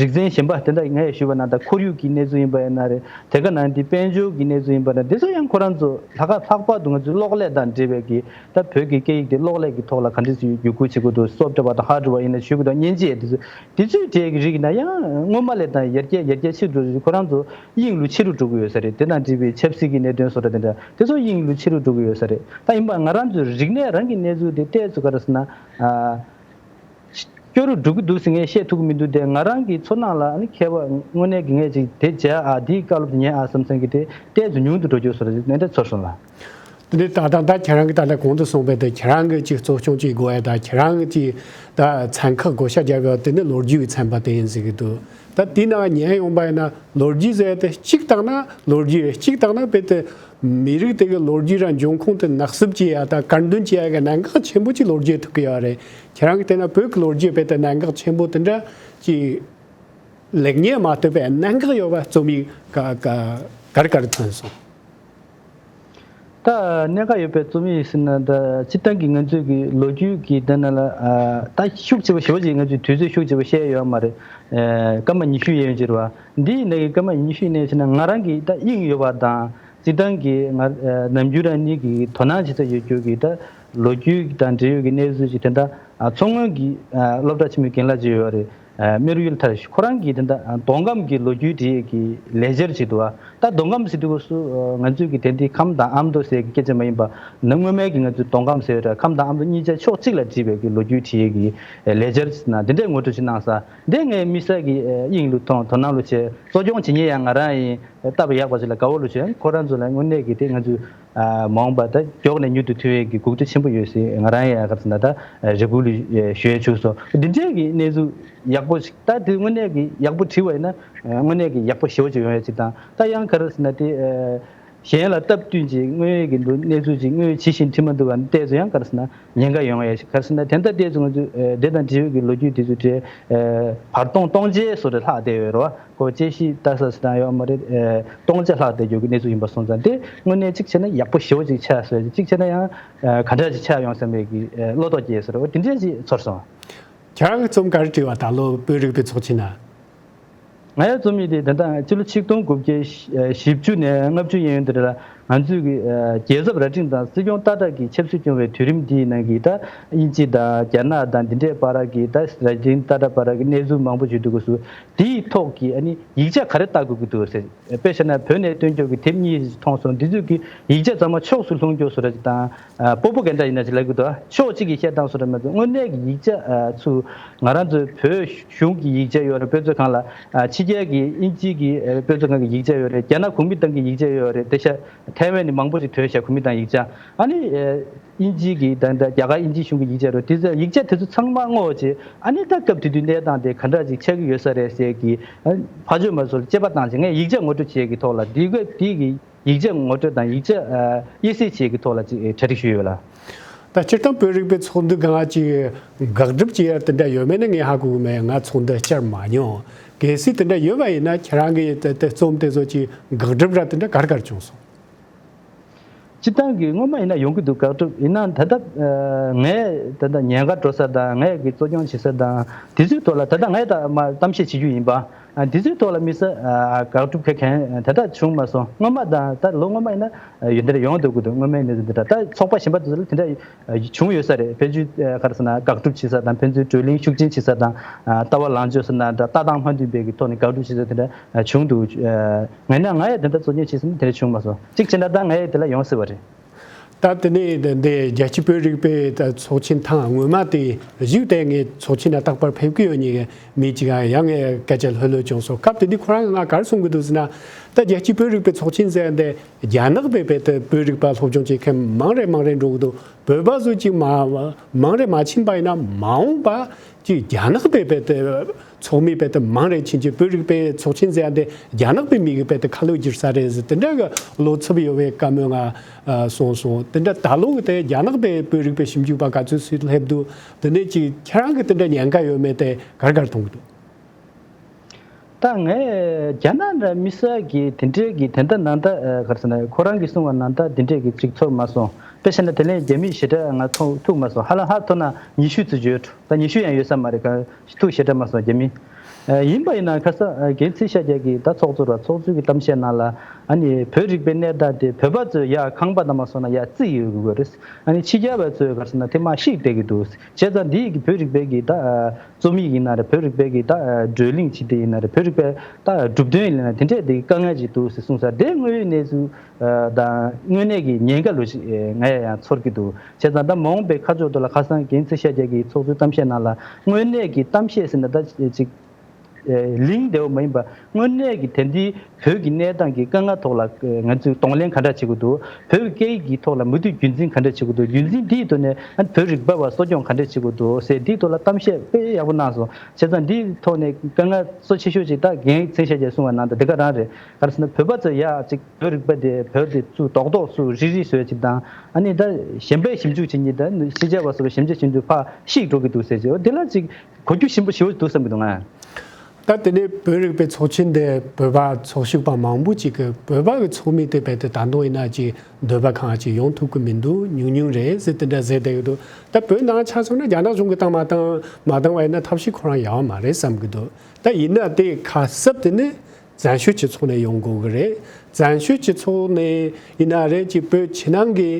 རིག་ཚན་གཞན་པ་དེ་འདྲ་ངས་ཞུས་པ་ན་ད་ཁོར་ཡུག་གི་གནས་ཚུལ་ཡིན་པ་ཡིན་ན་རེད། དེ་ག་ནང་དེ་དཔལ་འབྱོར་གྱི་གནས་ཚུལ་ཡིན་པ་ན་དེ་ཚོ་ཡང་ཁོ་རང་ཚོ་ལྷག་ལྷག་པར་དུ་ང་ཚོའི་གློག་ཀླད་དང་འབྲེལ་བའི་གི་ད་བོད་ཀྱི་སྐད་ཡིག་དེ་གློག་ཀླད་ཀྱི་ཐོག་ལ་ག་འདྲ་ཞིག་བསྒྱུར་བཀོད་བྱེད་དགོས་འདུག་སོབ་ཊ་ཝེར་དང་ཧར་ཌི་ཝེར་ཡིན་ན་ཞུ་གི་འདུག་མཉེན་ཆས་དེ་ཚོ་དེ་ཚོའི་གྲས་ཀྱི་རིགས་ཡིན་ན་ཡང་སྔོན་མ་ལས་ད་ཡར་རྒྱས་ཡར་རྒྱས་ཕྱིན་འགྲོ་རེད། ཁོ་རང་ཚོ་དབྱིངས་ལུ་ཕྱི་རུ་འགྲོ་གི་ཡོད་ས་རེད། དེ་དང་འབྲེལ་བའི་ཆབ་སྲིད་ཀྱི་གནད་དོན་བཟོ་འདྲ་དེ་འདྲ་དེ་ཚོ་དབྱིངས་ལུ་ཕྱི་རུ་འགྲོ་གི་ཡོད་ས་རེད། ད་ཡིན་པ་ང་རང་ཚོའི་རིག་གནས་རང་གི་གནས་ཚུལ་དེ་ཏོག་ཙམ་ག་རེ་ཟེར་ན། སྐྱོ་རུ་འགྲོ་གི་འདུག་ཟེར་ངས་བཤད་ཐུབ་ཀྱི་མི་འདུག་དེ་ང་རང་གི་ཚོར་སྣང་ལ་ཨ་ནི་མཁས་པ་དངོས་གནས་ཀྱི་ངས་ཅིག་དེ་བྱས་ཨ་འདིའི་བཀའ་སློབ་དེ་ཉན་ཨ་བསམ་བསམ་གྱི་དེ་ཏོག་ཙམ་ཉུང་དུ་འགྲོ་རྒྱུ་བཟོ་འདྲ་ཅིག་ནན་ཏན་ཚོར་སོང་ལ། དེ་ནས་ད་ལྟ་ད་ཁྱེད་རང་གི་ད་ལྟ་གོང་དུ་གསུངས་པའི་དེ་ཁྱེད་རང་གི་ཅིག་གཙོ་སྐྱོང་ཅིག་དགོས་ཡ་ད་ཁྱེད་རང་གི་ཅིག་ད་མཚན་ཁག་བགོ་བཤའ་རྒྱབ་ཡ་དེ་ནི་ལོ་རྒྱུས་ཀྱི་ཚན་པ་དེ་ཡིན་ཟེར་གི་འདུག་ད་དེའི་ནང་ཉན་ཡོང་པ་ཡིན་ན་ལོ་རྒྱུས་ཟེར་ཡ་དེ་གཅིག་བཏང་ན་ལོ་རྒྱུས་རེད། གཅིག་བཏང་ན་དཔེ་དེ་མི་རིགས་དེ་གི་ལོ་རྒྱུས་ར་འབྱུང་ཁུངས་དེ་ནག་སུབ་བྱེད་ཡ་ད་དཀར་འདོན་བྱེད་ཡ་གི་གནད་འགག་ཆེན་པོ་ཅིག་ལོ་རྒྱུས་ཐུག་གི་ཡོད་རེད། ཁྱེད་རང་གི་བལྟས་ན་བོད་ཀྱི་ལོ་རྒྱུས་དཔེ་དེ་གནད་འགག་ཆེན་པོ་དེ་འདྲ་ཅིག་ལེགས་ཉེས་མ་ཐུབ་པའི་གནད་འགག་ཡོད་པ་རྩོམ་ཡིག་ག་ག་ག་རེ་ག་རེ་ཐོན་སོང་། ད་གནད་འགག་ཡོད་པའི་རྩོམ་ཡིག་ཟེར་ན་ད་སྤྱིར་བཏང་གི་ང་ཚོའི་གི་ལོ་རྒྱུས་ཀྱི་དེ་ནང་ལ་ཨ་ད་ཤུགས་ཆེ་བ་ཞེ་པོ་ཅིག་ང་ཚོས་དུས་ཚོད་ཤུགས་ཆེ་བ་བཤད་ཡོད་མ་རེད། ཨ་སྐར་མ་ཉི་ཤུ་ཡན་ཅིག་རེད་བ། འདི་ཡིན་ནའི་སྐར་མ་ཉི་ཤུ་ཡན་ཅིག་ན་ང་རང་གི་ད་དབྱིངས་ཡོད་པ་དང་སྤྱིར་བཏང་གི་ང་ཨ་ནམ་རྒྱུན་རང་ཉིད་ཀྱི་དོ་སྣང་བྱེད་ས་ཡོད་རྒྱུ་གི་ད་ལོ་རྒྱུས་དང་འབྲེལ་ཡོད་ཀྱི་གནས་ཚུལ་ཅིག་དེ་འདྲ་ཨ་མཚོ་སྔོན་གྱི་ཨ་སློབ་གྲྭ་ཆེན་མོའི་རྒན་ལགས་ཅིག་ཡོད་རེད། ཨ་སྨེ་རུ་ཡུལ་མཐར་ཁོ་རང་གིས་དེ་འདྲ་ཨ་མདོ་ཁམས་ཀྱི་ལོ་རྒྱུས་འབྲི་ཡས་ཀྱི་ལེ་ཇར་ཅིག་འདུག་ཨ། ད་མདོ་ཁམས་ཟེར་དུས་སྐབས་སུ་ཨ་ང་ཚོས་ཀྱི་དེ་འདི་ཁམས་དང་ཨ་མདོ་ཟེར་གྱི་སྐད་ཆ་མ་ཡིན་པ་ནི་སྔོན་མའི་གི་ང་ཚོའི་མདོ་ཁམས་ཟེར་བའི་ཁམས་དང་ཨ་མདོ་གཉིས་ཆ་ཕྱོགས་གཅིག་ལ་བྲིས་པའི་གི་ལོ་རྒྱུས་བྲིས་ཡས་ཀྱི་ལེ་ཇར་ཅིག་ན་དེ་འདྲའི་ངོ་སྤྲོད་ཅིག་གནང་ས་འདི་ངས་དམིགས་བསལ་གྱི་ཨ་དབྱིངས་ལུ་ཐོངས་དོ་སྣང་ལུ་བྱས་གཙོ་སྐྱོང་བྱེད་མཁན་ཡང་ང་རང་ཡིན། སྟབས་ཡག་པ་ཞིག་ལ་དགའ་བོ་ལུ་བྱས་ཁོ་རང་ཚོ་ལ་དངོས་གནས་ཀྱི་དེ་ང་ཚོས་ཨ་མ་འོངས་པ་ད་མགྱོགས་ནས་མྱུར་དུ་ཐོན་ཡས་ཀྱི་སྒུག་རྟེན་ཆེན་པོ་ཡོད་ཟེར་ང་རང་ཡང་ག་རེ་ཟེར་ན་ད་རེ་སྐུལ་ཞུ་ཡས་བྱུང་སོང་། འདི་འདྲའི་གི་གནས་ཚུལ་ཡག་པོ་ཞིག་ད་དེ་དངོས་གནས་ཀྱི་ཡག་པོ་བྲིས་པ་ཡིན་ན་དངོས་གནས་ཀྱི་ཡག་པོ་ཞེ་པོ་ཅིག་ཡོང་ཡས་ཅིག་དང་ད་ཡང་ག་རེ་ཟེར་ན་དེ་གཞན་ལ་སྟབས་བསྟུན་ཅིག་དངོས་ཡོད་ཀྱི་འདུག་གནས་ཚུལ་ཅིག་དངོས་ཡོད་ཇི་བཞིན་བྲིས་མ་འདུག་པ་ནི་ཏོག་ཙམ་ཡང་ག་རེ་ཟེར་ན་ཉེན་ཁ་ཡོང་ཡས་ཞིག་ག་རེ་ཟེར་ན་དེ་འདྲ་ཏོག་ཙམ་ང་ཚོས་དེ་དང་འབྲེལ་ཡོད་ཀྱི་ལོ་རྒྱུས་དེ་ཚོ་བྲིས་བར་སྟོང་སྟོང་ཆ་བཟོ་འདྲ་ལྷག་བསྡད་ཡོད་རེད་བ། ཁོ་དཔྱད་གཞི་ལྟ་ས་ཟེར་དང་ཡོད་མ་རེད། ཨེ་སྟོང་ཆ་ལྷག་བསྡད་རྒྱུ་གི་གནས་ཚུལ་ཡིན་པ་སོང་ཙང་དེ་དངོས་གནས་གཅིག་བྱས་ན་ཡག་པོ་ཞེ་པོ་ཅིག་ཆགས་སོང་། གཅིག་བྱས་ན་ཡང་ཨེ་ག་འདྲ་ཅིག་ཆགས་ཡོང་བསམ་པའི་གི་ཨེ་བློ་དོགས་སྐྱེས་ཟེར་བ་དེ་འདྲ་ཅིག་ཚོར་སོང་། ཁྱེད་རང་གི་རྩོམ་ག་རེ་བྲིས་པ་ད་ལོ་བོད་རིག་པའི་ཚོགས་ཆེན་ན། ང་ཡང་རྩོམ་ཡིག་དེ་ད་ལྟ་ཕྱི་ལོ་ཆིག་སྟོང་དགུ་བརྒྱ་བཞི་བཅུ་ནས་ལྔ་བཅུ་ཡན་ཡོལ་དེ་ལ་ང་ཚོས་ཀྱི་ཨ་རྒྱལ་ཚབ་རྭ་སྒྲེང་དང་སྲིད་སྐྱོང་སྟག་བྲག་གིས་ཆབ་སྲིད་སྐྱོང་བའི་དུས་རིམ་འདིའི་ནང་གི་ད་དབྱིན་ཇི་དང་རྒྱ་ནག་དང་འདི་འདྲའི་བར་གྱི་ད་རྭ་སྒྲེང་སྟག་བྲག་བར་གྱི་གནས་ཚུལ་མང་པོ་ཞིག་འདུག་གི་སུ་དེའི་ཐོག་གི་ཨ་ནི་ཡིག་ཆ་ག་རེ་ལྟ་དགོས་ཀྱི་འདུག་ཟེར། དཔེ་བཞག་ན་བོད་ནས་བཏོན་རྒྱུ་གི་དེབ་གཉིས་མཐོང་སོང་། འདི་ཚོས་ཀྱི་ཡིག་ཆ་ཚང་མ་ཕྱོགས་སུ་ལྷུང་རྒྱུ་བཟོ་འདྲ་ཅིག་དང་ཨ་སྤོ་བོ་ག་འདྲ་ཡིན་ན་ཅིག་ལབ་ཀྱི་འདུག་ཕྱོགས་གཅིག་གིས་བཤད་སྟངས་བཟོ་འདྲ་མ་གཏོགས་དངོས་གནས་ཀྱི་ཡིག་ཆ་ཨ་ཚུ་ང་རང་ཚོའི་བོད་གཞུང་གི་ཡིག་ཆ་ཡོད་རེད། དཔེ་མཛོད་ཁང་ལ་ཨ་ཕྱི་རྒྱལ་གྱི་དབྱིན་ཇི་གི་ཨ་དཔེ་མཛོད་ཁང་གི་ཡིག་ཆ་ཡོད་རེད། རྒྱ་ནག་གོང་མའི་ཏང་གི་ཡིག་ཆ་ཡོད་རེད། དེ་ཤ་ཐའེ་ཝན་ནི་མང་པོ་ཞིག་ཐོན་ཤག་གོང་མའི་ཏང་ཡིག་ཆ། ཨ་ནི་ཨ་དབྱིན་ཇི་གི་ད་ད་རྒྱ་གར་དབྱིན་ཇི་གཞུང་གི་ཡིག་ཆ་རེད། དེ་ཚོ་ཡིག་ཆ་དེ་ཚོ་ཚང་མ་བསྔོགས་བྱས་ཨ་ནི་ད་སྐབས་དེ་དུས་གནས་སྟངས་དེ་ག་འདྲ་ཅིག་ཆགས་ཀྱི་ཡོད་ས་རེད་ཟེར་གྱི་ཨ་ཕ་ཇོ་མ་ཚོར་དཔྱད་པ་བཏང་བྱས་ངས་ཡིག་ཆ་ངོ་སྤྲོད་བྱེད་ཀྱི་ཐོག་ལ་འདི་ག་དེ་གི་ཡིག་ཆ་ངོ་སྤྲོད་དང་ཡིག་ཆ་ཨ་དབྱེ་གསེས་བྱེད་ཀྱི་ཐོག་ལ་ཅིག་གྲ་སྒྲིག་ཞུས་ཡོད་ལ། ད་སྤྱིར་བཏང་བོད་རིག་པའི་ཚོགས་འདུ་སྒང་ཅིག་དགག་སྒྲུབ་བྱེད་ཡ་དེ་འདྲ་ཡོད་མེད་ནི་ངས་ཧ་གོ་གི་མེད། ང་ཚོགས་འདུ་བཅར་མ་མྱོང་། གལ་སྲིད་དེ་འདྲ་ཡོད་པ་ཡིན་ན་ཁྱེད་རང་གི་དེ་དེ་རྩོམ་དེ་ཚོ་ཅིག་དགག་སྒྲུབ་ར་དེ་འདྲ་ག་རེ་ག་རེ་བྱུང་སོང་། སྤྱིར་བཏང་གི་སྔོན་མ་ཡིན་ན་ཡོང་གི་འདུག་དགག་སྒྲུབ་ཡིན་ན་ད་ལྟ་ཨ་ངས་ད་ལྟ་ཉེན་ཁ་འགྲོ་ས་དང་ངས་ཀྱི་གཙོ་སྐྱོང་བྱེད་ས་དང་དེ་ཚོའི་ཐོག་ལ་ད་ལྟ་ངས་ད་མ་གཏམ་བཤད་བྱེད་རྒྱུ་ཡིན་པ། ཨ། འདི་ཚོའི་ཐོག་ལ་དམིགས་བསལ་ཨ་དགག་སྒྲུབ་མཁན་གང་དེ་འདྲ་བྱུང་མ་སོང་། སྔོན་མ་དང་ད་ལོ་སྔོན་མ་ཡིན་ན་ཡོན་ཏན་ཡོང་འདུག་གི་འདུག་སྔོན་མའི་གནས་ཚུལ་འདི་འདྲ། ད་ཚོགས་པ་གཞན་པ་དེ་ཚོ་ལ་དེ་འདྲ་བྱུང་ཡོད་ས་རེད། བོད་བརྒྱུད་ག་རེ་ཟེར་ན་དགག་སྒྲུབ་བྱེད་ས་དང་། ཕན་ཚུན་བགྲོ་གླེང་ཤུགས་ཆེན་བྱེད་ས་དང་། ལྟ་བ་ལངས་ཕྱོགས་ཟེར་ན་འདྲ། ལྟ་སྟངས་མ་མཐུན་པའི་གི་ཐོག་ནས་དགག་སྒྲུབ་བྱེད་ས་དེ་འདྲ་བྱུང་འདུག་ངས་ན་ང་ཡང་དེ་འདྲ་གཙོ་སྐྱོང་བྱེད་ས་ནི་དེ་འདྲ་བྱུང་མ་སོང་། གཅིག་བྱས་ན་ད་ང་ཡང་དེ་ལ་ཡོང་སྲིད་པ་རེད། ད་དེ་ནས་འདི་རྒྱལ་སྤྱིའི་བོད་རིག་པའི་ད་ཚོགས་ཆེན་ཐེངས་སྔོན་མ་དེ་བཞུགས་ཏེ་ངས་ཚོགས་ཆེན་ལ་རྟག་པར་ཕེབས་ཀྱི་ཡོད་ནི་མི་གཅིག་ཡང་ངས་སྐད་ཆ་ལྷོད་ལྷོད་བྱུང་སོང་། སྐབས་དེ་དུས་ཁོ་རང་ང་ག་རེ་གསུང་གི་འདུག་ཟེར་ན། ད་རྒྱལ་སྤྱིའི་བོད་རིག་པའི་ཚོགས་ཆེན་ཟེར་འདི་རྒྱ་ནག་པའི་བོད་དུ་བོད་རིག་པ་སློབ་སྦྱོང་བྱེད་མཁན་མང་རེ་མང་རེ་འགྲོ་གི་འདུག་བོད་པ་ཚོ་གཅིག་མ་མང་རེ་མ་ཕྱིན་པ་ཡིན་ན། མ་འོངས་པ་ཅིག་རྒྱ་ནག་པའི་བོད་དུ་ཚོགས་མི་བོད་དུ་མང་རེ་ཕྱིན་ཅིག་བོད་རིག་པའི་ཚོགས་ཆེན་ཟེར་འདི་རྒྱ་ནག་པའི་མི་གི་བོད་དུ་ཁ་ལོ་བསྒྱུར་ས་རེད་ཟེར། དེ་འདྲ་གི་བློ་འཚབ་ཡོད་པའི་བཀའ་མོལ་ང་གསུངས་སོང་། དེ་འདྲ་ད་ལོ་གི་དེ་རྒྱ་ནག་པའི་བོད་རིག་པའི་ཞིབ་འཇུག་པ་ག་ཚོད་ཚོད་སླེབས་འདུག་དེ་ནས་ཅིག་ཁྱེད་རང་གི་དེ་འདྲ་ཉེན་ཁ་ཡོད་མེད་དེ་ག་རེ་ག་རེ་མཐོང་གི་འདུག་ད་ངས་རྒྱ་ནག་འདྲ་དམིགས་བསལ་གྱི་དེ་འདྲའི་གི་དེ་འདྲ་ནང་ད་ག་རེ་ཟེར་ན། ཁོ་རང་གིས་གསུངས་པ་ནང་ད་དེ་འདྲའི་གི་ཅིག་ཚོར་མ་སོང་། དཔེ་བྱས་ན་དེ་ལན་རྒྱ་མིའི་ཞེ་དྲག་ང་ཐུག་ཐུག་མ་སོང་། ཧ་ལམ་ཧ་ཐོ་ན་ཉི་ཤུ་ཙམ་ཡོད། ད་ཉི་ཤུ་ཡང་ཡོད་ས་མ་རེད། ག་ཐུག་ཞེ་དྲག་མ་སོང་རྒྱ་མི། ཡིན་པ་ཡིན་ན་ཁ་ས་རྒན་ཚེ་ཤཱཀྱ་གིས་ད་ཚོགས་གཙོ་ར་ཚོགས་གཙོ་གི་གཏམ་བཤད་ནང་ལ། ཨ་ནི་བོད་རིག་པའི་གནས་སྟངས་དེ་བོད་པ་ཚོས་ཡ་ཁང་པ་ནང་མ་སོང་ན་ཡ་རྩིས་ཡོད་དགོས་རེད། ཨ་ནི་ཕྱི་རྒྱལ་བ་ཚོས་ག་རེ་ཟེར་ན་དེ་མ་ཤེས་བསྡད་ཀྱི་འདུག་བྱས་ཙང་འདི་ཡི་གི་བོད་རིག་པའི་གི་ད་རྩོམ་ཡིག་ཡིན་ན་རེད། བོད་རིག་པའི་གི་ད་བགྲོ་གླེང་བྱེད་དེ་ཡིན་ན་རེད། བོད་རིག་པའི་ད་གྲུབ་དོན་ཡིན་ན་དེ་འདྲས་དེ་དཀའ་ངལ་ཅིག་འདུག་ཟེར་གསུངས་ས་དེ་དངོས་ཡོད་གནས་ཚུལ་དང་དངོས་གནས་ཀྱི་ཉེན་ཁ་ལོ་ཞིག་ང་ཡང་ཡང་ཚོར་གྱི་འདུག་བྱས་ཙང་ད་མ་འོངས་པའི་ཁ་ཕྱོགས་དེ་ལ་ཁ་སང་རྒན་ཚེ་ཤཱཀྱ་གི་ཚོགས་གཙོའི་གཏམ་བཤད་ནང་ལ་དངོས་གནས་ཀྱི་གཏམ་བཤད་ཟེར་ན་ད་ཅིག་ལིང་བདེ་བོ་མ་ཡིན་པ། དངོས་གནས་ཀྱི་དེང་དུས་བོད་ཀྱི་གནས་སྟངས་ཀྱི་དཀའ་ངལ་ཐོག་ལ་ང་ཚོས་གདོང་ལེན་ག་འདྲ་བྱེད་དགོས་འདུག་བོད་སྐད་ཡིག་གི་ཐོག་ལ་མུ་མཐུད་རྒྱུན་འཛིན་ག་འདྲ་བྱེད་དགོས་འདུག་རྒྱུན་འཛིན་འདིའི་ཐོག་ནས་ཨ་བོད་རིག་པ་བ་གསོ་སྐྱོང་ག་འདྲ་བྱེད་དགོས་འདུག་ཟེར་འདིའི་ཐོག་ལ་གཏམ་བཤད་དཔེ་ཡག་པོ་གནང་སོང་། བྱས་ཙང་འདིའི་ཐོག་ནས་དཀའ་ངལ་གཙོ་ཆེ་ཤོས་ཅིག་ད་རྒན་ཚེ་ཤཱཀྱ་གསུངས་པ་ནང་དུ་དེ་ག་རང་རེད། ག་རེ་ཟེར་ན་བོད་པ་ཚོ་ཡ་ཅིག་བོད་རིག་པ་དེ་བོད་དེ་ཚུར་རྡོག་རྡོག་ཚུར་རིལ་རིལ་བཟོས་ཅིག་དང་། ཨ་ནི་ད་གཞན་པའི་ཞིབ་འཇུག་བྱེད་མཁན་ད་ཕྱི་རྒྱལ་བ་སོགས་ཞིབ་འཇུག་བྱེད་དུས་ཕར་ཤེས་འགྲོ་གི་འདུག་ཟེར་ཅིག་འོ་དེ་ལ་ཅིག་གོ་རྒྱུ་ཞིམ་པོ་ཞེ་པོ་འདུག་བསམ་གྱི་འདུག་ང་། ད་དེ་ནས་བོད་རིག་པའི་ཚོགས་ཆེན་དེ་བོད་པ་ཚོགས་ཞུགས་པ་མང་པོ་ཅིག་གིས་བོད་པ་གི་ཚོགས་མི་དེ་བས་ཏེ་ད་དུང་ཡིན་ན་ཅིག་འདོད་པ་ཁེངས་ཅིག་ཡོང་ཐུབ་ཀྱི་མི་འདུག་ཉུང་ཉུང་རེད་ཟེར་དེ་འདྲ་ཟེར་བསྡད་ཀྱི་འདུག་ད་བོད་ནང་ཆ་མཚོན་ན་རྒྱ་ནག་གཞུང་གིས་བཏང་མ་བཏང་མ་བཏང་བ་ཡིན་ན་ཐབས་ཤེས་ཁོ་རང་ཡག་པོ་མ་རེད་བསམ་གྱི་འདུག་ད་ཡིན་ན་དེ་ཁ་གསབ་དེ་ནི་བཙན་བྱོལ་སྤྱི་ཚོགས་ནས་ཡོང་དགོས་ཀྱི་རེད། བཙན་བྱོལ་སྤྱི་ཚོགས་ནས་ཡིན་ན་རེད། ཅིག་བོད་ཕྱི་ནང་གི་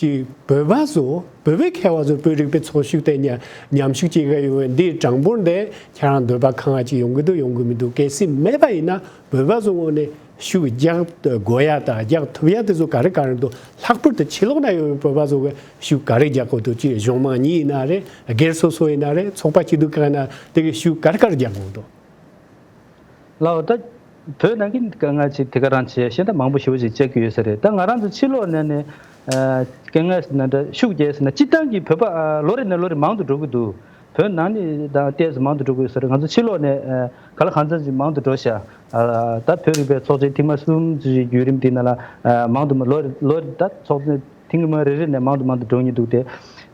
ཅིག་བོད་པ་ཚོ་བོད་པའི་མཁས་པ་ཚོ་བོད་རིག་པའི་ཚོགས་ཞུགས་དེ་ཉམས་ཞུགས་བྱེད་ཀྱི་ཡོད། འདིའི་གྲངས་འབོར་འདི་ཁྱེད་རང་འདོད་པ་ཁེངས་ཅིག་ཡོང་གི་འདུག་ཡོང་གི་མི་འདུག་གལ་སྲིད་མེད་པ་ཡིན་ན་བོད་པ་ཚོ་ངོས་ནས་ཤུགས་རྒྱག་དགོས་ཡ་དང་རྒྱག་ཐུབ་ཡ་དེ་ཚོ་ག་རེ་ག་རེ་འདུག་ལྷག་པར་དུ་ཕྱི་ལོགས་ན་ཡོད་པའི་བོད་པ་ཚོ་གི་ཤུགས་ག་རེ་རྒྱག་དགོས་འདུག་ཅིག་གཞུང་མང་གཉིས་ཡིན་ན་རེད། སྒེར་སོ་སོ་ཡིན་ན་རེད། ཚོགས་པ་སྐྱིད་སྡུག་ཁག་ཡིན་ན་དེ་གི་ཤུགས་ག་རེ་ག་རེ་རྒྱག་དགོས་འདུག་ལའོ་ད། བོད་ནང་གི་དཀའ་ངལ་ཅིག་དེ་ག་རང་བྱས་ཤེས་ད་མང་པོ་ཞེ་པོ་ཅིག་བཅད་ཀྱི་ཡོད་ས་རེད། ད་ང་རང་ཚོ་ཕྱི་ལོགས་ནས་ནས་ཨ་དཀའ་ངལ་ཟེར་ན་འདྲ་ཤུགས་རྒྱག་ཟེར་ན་སྤྱིར་བཏང་གི་བོད་པ་ཨ་ལོ་རེ་ནས་ལོ་རེ་མང་དུ་འགྲོ་གི་འདུག་བོད་ནང་ནས་ད་ཏོག་ཙམ་མང་དུ་འགྲོ་གི་ཡོད་ས་རེད། ང་ཚོ་ཕྱི་ལོགས་ནས་ཨ་ག་ལ་གང་འཚམ་ཅིག་མང་དུ་འགྲོ་ཤག་ཨ་ད་བོད་རིག་པའི་ཚོགས་ཆེན་ཐེངས་མ་གསུམ་ཅིག་བརྒྱུད་རིམ་དེ་ནང་ལ་ཨ་མང་དུ་མ་ལོ་རེ་ལོ་རེ་ད་ཚོགས་ཆེན་ཐེངས་མ་རེ་རེ་ནས་མང་དུ་མང་དུ་འགྲོ་མཁན་འདུག་སྟེ།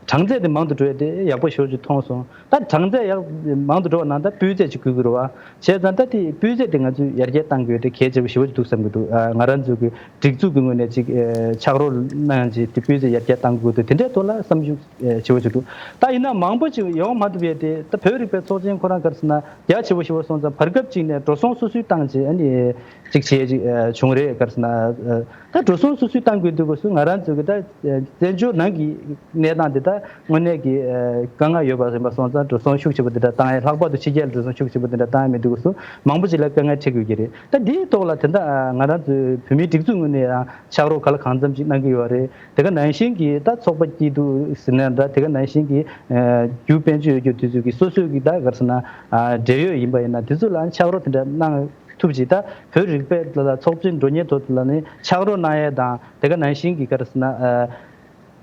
གྲངས་ཚད་དེ་མང་དུ་འགྲོ་ཡ་དེ་ཡག་པོ་ཞེ་པོ་ཅིག་མཐོང་སོང་། ད་གྲངས་ཚད་ཡག་མང་དུ་འགྲོ་བ་ནང་ད་སྤུས་ཚད་ཅིག་དགོས་ཀྱི་རེད་བ། བྱས་ཙང་ད་དེ་སྤུས་ཚད་དེ་ང་ཚོས་ཡར་རྒྱས་གཏང་དགོས་དེ་གལ་ཆེ་པོ་ཞེ་པོ་ཅིག་འདུག་བསམ་གྱི་འདུག་ཨ་ང་རང་ཚོ་གི་སྒྲིག་འཛུགས་ཀྱི་ངོས་ནས་ཅིག་ཨེ་ཕྱག་རོགས་གནང་ཡང་ཅིག་དེ་སྤུས་ཚད་ཡར་རྒྱས་གཏང་དགོས་དེ་དེ་འདྲའི་ཐོག་ལ་བསམ་ཤུགས་ཨེ་ཆེ་པོ་ཅིག་འདུག་ད་ཡིན་ན་མང་པོ་ཅིག་ཡོང་མ་ཐུབ་ཡ་དེ་ད་བོད་རིག་པའི་ཚོགས་ཆེན་ཁོ་རང་ག་རེ་ཟེར་ན་རྒྱ་ཆེ་པོ་ཞེ་པོ་སོང་ཙང་བར་སྐབས་ཅིག་ནས་འགྲོ་སོང་སོ་སོའི་བཏང་བྱས་ཨ་ནི་ཅིག་བྱས་ཅིག་ཨེ་བྱུང་རེད། ག་རེ་ཟེར་ན་ཨེ། ད་འགྲོ་སོང་སོ་སོའི་བཏང་དགོས་དུས་སྐབས་སུ་ང་རང་ཚོ་གི་ད་བཙན་བྱོལ་ནང་གི་གནས་སྟངས་དེ་ད་དངོས་གནས་ཀྱི་དཀའ་ངལ་ཡོད་པ་ཡིན་པ་སོང་ཙང་འགྲོ་སོང་ཤུགས་ཆེ་པོ་དེ་འདྲ་བཏང་ཡ། ལྷག་པར་དུ་ཕྱི་རྒྱལ་འགྲོ་སོང་ཤུགས་ཆེ་པོ་དེ་འདྲ་བཏང་ཡ་མེད་དུས་སྐབས་སུ་མང་པོ་ཅིག་ལ་དཀའ་ངལ་འཕྲད་དགོས་ཀྱི་རེད། ད་འདིའི་ཐོག་ལ་དེ་འདྲ་ང་རང་ཚོའི་བོད་མིའི་སྒྲིག་འཛུགས་ངོས་ནས་ཡང་ཕྱག་རོགས་ག་ལ་གང་འཚམ་ཅིག་གནང་གི་ཡོད་རེད། དེ་ག་ནང་བཞིན་གྱི་ད་ཚོགས་པ་སྐྱིད་སྡུག་ཟེར་ན་འདྲ། དེ་ག་ནང་བཞིན་གྱི་རྒྱུ་དཔལ་འབྱོར་ཡོད་རྒྱུ་དེ་ཚོ་གི་སོ་སོའི་གི་ད་ག་རེ་ཟེར་ན་འབྲེལ་ཡོད་ཡིན་པ་ཡིན་ན་དེ་ཚོ་ལ་ཕྱག་རོགས་དེ་འདྲ་གནང་ཐུབ་ཅིག་ད་བོད་རིག་པའི་ལ་ཚོགས་ཆེན་འགྲོ་མཁན་ཐོག་ལ་ནི་ཕྱག་རོགས་གནང་ཡས་དང་། དེ་ག་ནང་བཞིན་གྱི་ག་རེ་ཟེར་ན་ཨ་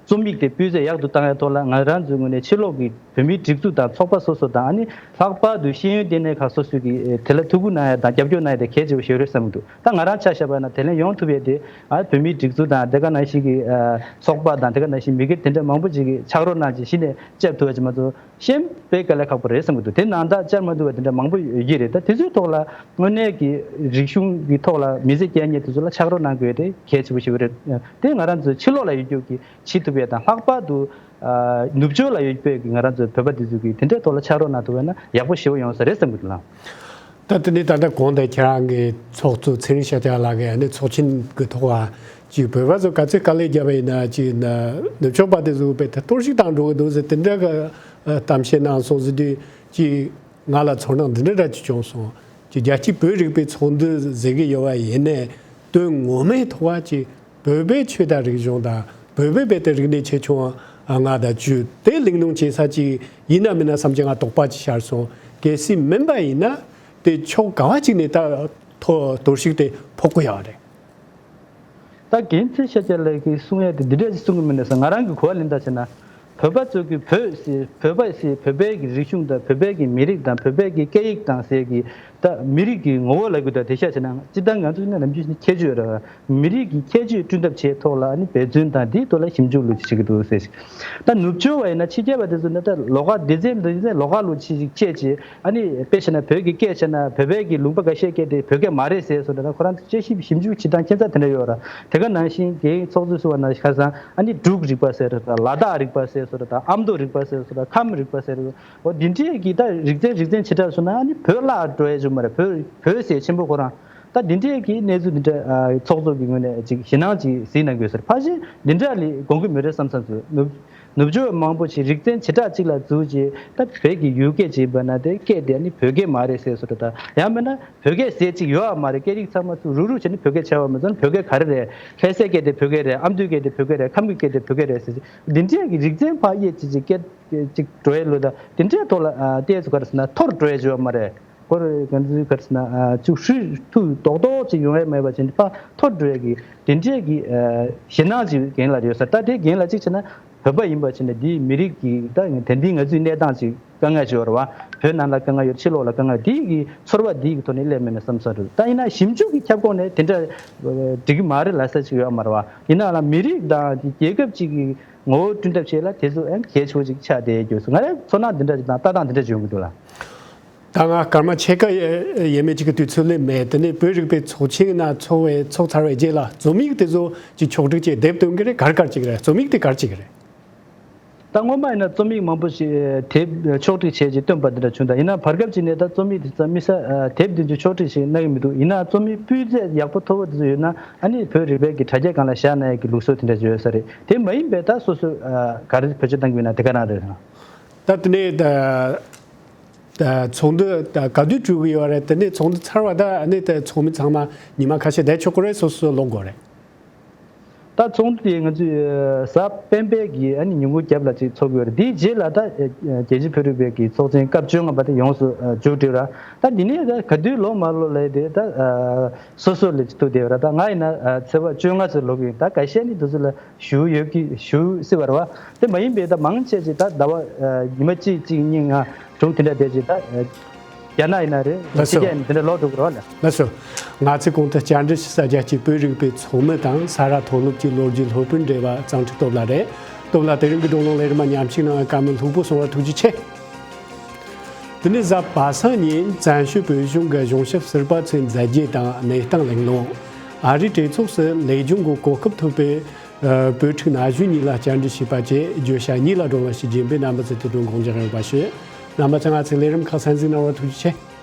རྩོམ་ཡིག་དེ་སྤུས་ཚད་ཡག་ཏུ་བཏང་ཡས་ཐོག་ལ་ང་རང་ཚོའི་ངོས་ནས་ཕྱི་ལོགས་ཀྱི་བོད་མིའི་སྒྲིག་འཛུགས་དང་ཚོགས་པ་སོ་སོ་དང་། ཨ་ནི་ལྷག་པར་དུ་ཤེས་ཡོན་ལྟེ་གནས་ཁག་སོ་སོ་གིས་དེ་ལ་ཐུགས་ཁུར་གནང་ཡས་དང་རྒྱབ་སྐྱོར་གནང་ཡས་དེ་གལ་ཆེ་པོ་ཞིག་རེད་བསམ་གྱི་འདུག་ད་ང་རང་ཆ་བཞག་པ་ན་དེ་ལན་ཡོང་ཐུབ་ཡས་དེ་ཨ་བོད་མིའི་སྒྲིག་འཛུགས་དང་། དེ་ག་ནང་བཞིན་གྱི་ཨ་ཚོགས་པ་དང་། དེ་ག་ནང་བཞིན་མི་སྒེར་དེ་འདྲ་མང་པོ་ཅིག་གིས་ཕྱག་རོགས་གནང་བྱས་གཞི་ནས་སྐྱབས་ཐུབ་པ་ཅིག་མ་གཏོགས། ཤེས་དཔེ་དཀའ་ལས་ཁག་པོ་རེད་བསམ་གྱི་འདུག་དེ་ནང་ད་བཅར་མ་ཐུབ་པ་དེ་འདྲ་མང་པོ་ཡོད་ཀྱི་རེད། ད་དེ་ཚོའི་ཐོག་ལ་དངོས་གནས་ཀྱི་རིག་གཞུང་གི་ཐོག་ལ་མི་ཚེ་སྐྱེལ་མཁན་དེ་ཚོ་ལ་ཕྱག་རོགས་གནང་དགོས་དེ་གལ་ཆེ་པོ་ཞིག་རེད། དེ་ང་རང་ཚོ་ཕྱི་ལོགས་ལ་ཡོད་རྒྱུ་གི་བྱེད་ཐུབ་ཡས་དང་། ལྷག་པར་དུ་ཨ་ནུབ་ཕྱོགས་ལ་ཡོད་པའི་གི་ང་རང་ཚོ་བོད་པ་དེ་ཚོ་གི་དེ་འདྲའི་ཐོག་ལ་ཕྱག་རོགས་གནང་ཐུབ་པ་ན་ཡག་པོ་ཞེ་པོ་ཡོང་ས་རེད་བསམ་གྱི་འདུག་ལགས། ད་དེ་ནས་ད་ལྟ་གོང་དུ་ཁྱེད་རང་གི་ཚོགས་གཙོ་ཚེ་རིང་ཤཱཀྱ་ལགས་ཀྱིས་ནི་ཚོགས་ཆེན་གྱི་ཐོག་ལ་ཅིག་བོད་པ་ཚོ་ག་ཚོད་དཀའ་ལས་བརྒྱབ་པ་ཡིན་ན་ཅིག་ནུབ་ཕྱོགས་པ་དེ་ཚོ་བས་ད་གཏོར་བཤིག་བཏང་འགྲོ་གི་འདུག་ཟེར་དེ་འདྲ་གི་གཏམ་བཤད་གནང་སོང་ཟེར་དུས་ཅིག་ང་ལ་ཚོར་སྣང་འདི་འདྲ་འདྲ་ཅིག་བྱུང་སོང་། ཅིག་རྒྱལ་སྤྱིའི་བོད་རིག་པའི་ཚོགས་འདུ་ཟེར་གི་ཡོད་པ་ཡིན་ནའི་དོན་ངོ་མའི་ཐོག་ལ་ཅིག་བོད་པའི་ཆོས་དང་རིག་གཞུང་དང་བོད་པའི་བོད་དེ་རིག་གནས་ཆེ་ཆུང་ལྔ་དང་བཅུ་དེ་གླེང་སློང་བྱེད་ས་ཅིག་ཡིན་ན་མིན་ན་བསམ་གྱི་ང་དོགས་པ་ཅིག་ཤར་སོང་། གལ་སྲིད་མིན་པ་ཡིན་ན་དེ་ཕྱོགས་ག་བ་ཅིག་ནས་ད་ཐོ་གཏོར་བཤིག་དེ་ཕོག་གི་ཡོད་རེད། ད་རྒན་ཚེ་ཤཱཀྱ་ལགས་ཀྱིས་གསུང་ཡ་དེ་འདི་འདྲ་ཞིག་གསུང་གི་མིན་ནས་ང་རང་གི་གོ་བ་ལེན་ད་བྱས་ན། བོད་པ་ཚོ་གི་བོད་ཟེར་བོད་པ་ཟེར་བོད་པའི་གི་རིག་གཞུང་དང་བོད་པའི་གི་མི་རིགས་དང་བོད་པའི་གི་སྐད་ཡིག་དང་ཟེར་གི་ད་མི་རིགས་ཀྱི་ངོ་བོ་ལབ་དགོས་ད་དེ་ཤ་བྱས་ན་སྤྱིར་བཏང་ང་ཚོ་ནི་ནམ་རྒྱུན་ནི་ཁྱད་ཆོས་ར་མི་རིགས་ཀྱི་ཁྱད་ཆོས་བསྐྲུན་ཐབས་བྱེད་ཐོག་ལ་ནི་འབད་བརྩོན་དང་དེའི་ཐོག་ལ་ཞིབ་འཇུག་ལུགས་བྱེད་ཀྱི་འདུག་ཟེར་ཞིག་ད་ནུབ་ཕྱོགས་བ་ཡིན་ན་ཕྱི་རྒྱལ་བ་དེ་ཚོ་ནི་ད་ལོགས་ཀ་སྡེ་ཚན་འདི་ཚོ་ལོགས་ཀ་ལུགས་བྱེད་ཅིག་བྱེད་ཅིག་ཨ་ནི་དཔེ་བྱས་ན་བོད་ཀྱི་སྐད་བྱས་ན་བོད་པའི་གི་ལུང་པ་འགའ་ཤས་སྐད་དེ་བོད་སྐད་མ་རེད་ཟེར་སོ་ད་ཁོ་རང་ཚོ་དཔྱད་ཞིབ་ཞིབ་འཇུག་བྱེད་སྟངས་ཁྱད་མཚར་དེ་འདྲ་ཡོད་ར། དེ་ག་ནང་བཞིན་རྒན་ཚོགས་གཙོས་གསུངས་པ་ནང་ཁ་སང་ཨ་ནི་འབྲུག་རིག་པ་ཟེར་ར་ད་ལ་དྭགས་རིག་པ་ཟེར་སོ་ད་ཨ་མདོ་རིག་པ་ཟེར་སོ་ད་ཁམས་རིག་པ་ཟེར་ར་འོ་འདི་འདྲས་ཀྱི་ད་རིག་ཚན་རིག་ཚན་ཆེ་དྲགས་སོང་ན་ཨ་ནི་བོད་བརླག་འགྲོ་ཡ་བྱུང་མ་རེད། བོད་བོད་ཟེར་ཆེན་པོ་ཁོ་རང་ད་འདི་འདྲས་ཀྱི་གནས་ཚུལ་འདི་འདྲ་ཚོགས་གཙོ་གི་ངོས་ནས་ཅིག་ཞེད་སྣང་ཅིག་གཟིགས་གནང་དགོས་ཟེར་ཕལ་ཆེར་འདི་འདྲ་ལས་དགོངས་ཀྱི་མི་རེད་བསམ་བསམ་ཚོད་ནུབ། ནུབ་ཕྱོགས་མང་པོ་ཞིག་རིག་ཚན་བྱེ་བྲག་གཅིག་ལ་འཛུལ་རྗེས་ད་བོད་ཀྱི་ཡུལ་སྐད་ཅིག་ཡིན་པ་ན་དེ་སྐད་དེ་ནི་བོད་སྐད་མ་རེད་ཟེར་སོ་ད་ཡང་མིན་ན་བོད་སྐད་ཟེར་ཅིག་ཡོད་པ་མ་རེད། སྐད་རིགས་ཚང་མ་ཚུར་རུག་རུག་བྱས་ནས་བོད་སྐད་བྱས་པ་མ་ཚད་བོད་སྐད་ག་རེ་རེད། ལྷ་སའི་སྐད་དེ་བོད་སྐད་རེད། ཨ་མདོའི་སྐད་དེ་བོད་སྐད་རེད། ཁམས་ཀྱི་སྐད་དེ་བོད་སྐད་རེད་ཟེར་འདི་འདྲའི་གི་རིག་ཚན་ཕར་དབྱེ་ཅིག་ཅིག་སྐད་ཅིག་འགྲོ་ཡས་ལོ་ད་འདི་འདྲའི་ཐོག་ལ་ལྟས་ཚུལ་ག་རེ་ཟེར་ན་འཐོར་འགྲོ་ཡས་ཅིག་ཡོད་པ་མ་རེད། སྐོར་ག་ཚོད་ག་རེ་ཟེར་ན་ཅུ་ཧྲི་ཐུ་རྡོག་རྡོག་ཅིག་ཡོང་ཡས་མེད་པ་ཅིག་ཕར་འཐོར་འགྲོ་ཡས་ཀྱི་དེ་འདྲས་ཀྱི་ཞེད་སྣང་ཅིག་རྒན་ལ་ཡོད་ས་ད་དེ་རྒན་ལ་གཅིག་བྱས་ན་བོད་པ་ཡིན་པ་བྱས་ན་དེའི་མི་རིགས་ཀྱི་ད་དེ་འདི་ང་ཚོའི་གནས་སྟངས་ཅིག་དཀའ་ངལ་ཅིག་ཡོད་རེད་བ། བོད་ནང་ལ་དཀའ་ངལ་ཡོད་ཕྱི་ལོགས་ལ་དཀའ་ངལ་དེའི་གི་ཚོར་བ་དེའི་གི་ཐོག་ནས་སླེབས་མེད་ན་བསམ་ས་རེད། ད་ཡིན་ན་ཞིབ་འཇུག་གི་ཁྱབ་ཁོངས་ནས་དེ་འདྲ་འགྲིག་གི་མ་རེད་ལབ་ས་ཅིག་ཡོད་མ་རེད་བ། ཡིན་ནའང་ལ་མི་རིགས་དང་དེ་རྒྱལ་ཁབ་ཅིག་གི་ངོ་བོ་བསྐྲུན་ཐབས་བྱེད་ལ་དེ་ཚོ་ཨེམ་གལ་ཆེ་བོ་ཅིག་ཆགས་བསྡད་ཡོད་ས་ང་རའི་ཚོར་སྣང་དེ་འདྲ་ཅིག་དང་ལྟ་སྟངས་དེ་འདྲ་ཅིག་ཡོང་གི་འདུག་ལ། ད་ང་སྐར་མ་ཕྱེད་ཀ་ཡས་མས་ཅིག་གི་དུས་ཚོད་སླེབས་མེད། དེ་ནས་བོད་རིག་པའི་ཚོགས་ཆེན་ན་ཚོགས་པའི་ཚོགས་ཚར་བའི་རྗེས་ལ་རྩོམ་ཡིག་དེ་ཚོ་ཅིག་ཕྱོགས་སྒྲིག་བྱས་དེབ་བཏོན་གི་རེད། ག་རེ་ག་རེ་ཅིག་རེད། རྩོམ་ཡིག་དེ་ག་རེ་ཅིག་རེད། ད་སྔོན་མ་ཡིན་ན་རྩོམ་ཡིག་མང་པོ་ཞིག་དེབ་ཕྱོགས་སྒྲིག་བྱས་ཅིག་བཏོན་པ་འདི་འདྲ་བྱུང་ད་ཡིན་ན་བར་སྐབས་ཅིག་ནས་ད་རྩོམ་ཡིག་དེ་ཚོ་མི་ས་དེབ་དེ་ཚོ་ཕྱོགས་སྒྲིག་ཞིག་གནང་གི་མི་འདུག་ཡིན་ན་རྩོམ་ཡིག་སྤུས་ཚད་ཡག་པོ་མཐོ་པོ་དེ་ཚོ་ཡོད་ན་ཨ་ནི་བོད་རིག་པའི་གི་དྲ་རྒྱ་སྒང་ལ་བཞག་ན་ཡག་གི་ལུགས་སྲོལ་དེ་འདྲ་ཅིག་ཡོད་ས་རེད། དེ་མ་ཡིན་པའི་ད་སོ་སོ་ག་རེ་བེད་སྤྱོད་གཏང་གི་ཡོད་ན་དེ་ག་རང་རེད། ད་དེ་ནས་ད། ཚོགས་འདུ་ག་དུས་གྲུབ་ཀྱི་ཡོད་རེད། དེ་ནས་ཚོགས་འདུ་ཚར་བ་ད་ནི་ཚོགས་མི་ཚང་མ་ཉི་མ་ཁ་ཤས་བསྡད་ཆོག་གི་རེད། སོ་སོ་ལོག་དགོས་རེད། ད་ཚོགས་འདུ་དེ་ང་ཚོས་གཟའ་སྤེན་པའི་གི་ཨ་ནི་ཉིན་གུང་རྒྱབ་ལ་ཅིག་ཚོགས་ཀྱི་ཡོད་རེད། དེའི་རྗེས་ལ་ད་རྒྱལ་སྤྱིའི་བོད་རིག་པའི་གི་ཚོགས་ཆེན་སྐབས་བཅོ་ལྔ་པ་དེ་ཡོངས་སུ་མཇུག་བསྒྲིལ་ར། ད་འདི་ནས་ད་ག་དུས་ལོག་མ་ལོག་ལས་དེ་ད་སོ་སོ་ལས་ཅིག་ཐུག་བསྡད་ཡོད་ར། ད་ང་ཡིན་ན་ཚེས་པ་བཅོ་ལྔ་ཚོ་ལོག་གི་ཡིན། ད་འགའ་ཤས་ནི་དུས་ཚོད་ལ། ཞུ་ཡོད་ཀྱི་ཞུ་སྲིད་པ་རེད་བ། དེ་མ་ཡིན་པའི་ད་མང་ཆེ་ཅིག་ད་ཟླ་བ་ཉི་མ་གཅིག་གཅིག་གཉིས་ལྔ་དྲུག་དེ་འདྲ་བསྡད་ཅིག་ད་རྒྱ་ནག་ཡིན་ན་རེད། ལགས་སོ། ཕྱི་རྒྱལ་ཡིན་ན་དེ་འདྲ་ལོག་འགྲོ་གི་རེད་བ་ལ། ལགས་སོ། ང་ཚོས་གོང་དུ་བཅར་འདྲི་ཞུ་ས་རྒྱལ་སྤྱིའི་བོད་རིག་པའི་ཚོགས་མི་དང་ས་རཱ་མཐོ་སློབ་ཀྱི་ལོ་རྒྱུས་སློབ་དཔོན་འབྲེལ་བ་གཙང་ཁྲི་སྟོབས་ལགས་རེད། སྟོབས་ལགས་དེ་རིང་གི་བགྲོ་གླེང་ལས་རིམ་མ་ཉམས་ཞིབ་གནང་བའི་བཀའ་མོལ་ལྷུག་པོ་གསུང་བར་ཐུགས་རྗེ་ཆེ། དེ་ནས་གཟའ་པ་སངས་ཉིན་བཙན་བྱོལ་བོད་གཞུང་གི་གཞུང་ཞབས་ཟུར་པ་ཚོའི་མཛད་རྗེས་དང་གནས་སྟངས་གླེང་སློང་། ཨ་རིའི་གྲོས་ཚོགས་སུ་ལས་སྦྱོང་གི་གོ་སྐབས་ཐོབ་པའི་བོད་ཕྲུག་ན་གཞོན་གཉིས་ལ་བཅར་འདྲི་བྱས་པ་བཅས་བརྗོད་བྱ་གཉིས་ལ་སྒྲོལ་བ་ཞིག་རྒྱས་པའི་རྣམ་པ་ཚོས་དེ་དོན་དགོངས་འཇགས་ཡོད་པ་ཞུ། རྣམ་པ་ཚོས་ང་ཚོའི་ལས་རིམ་ཁག་གསན་གཟིགས་གནང་བར་ཐུགས་རྗེ་ཆེ།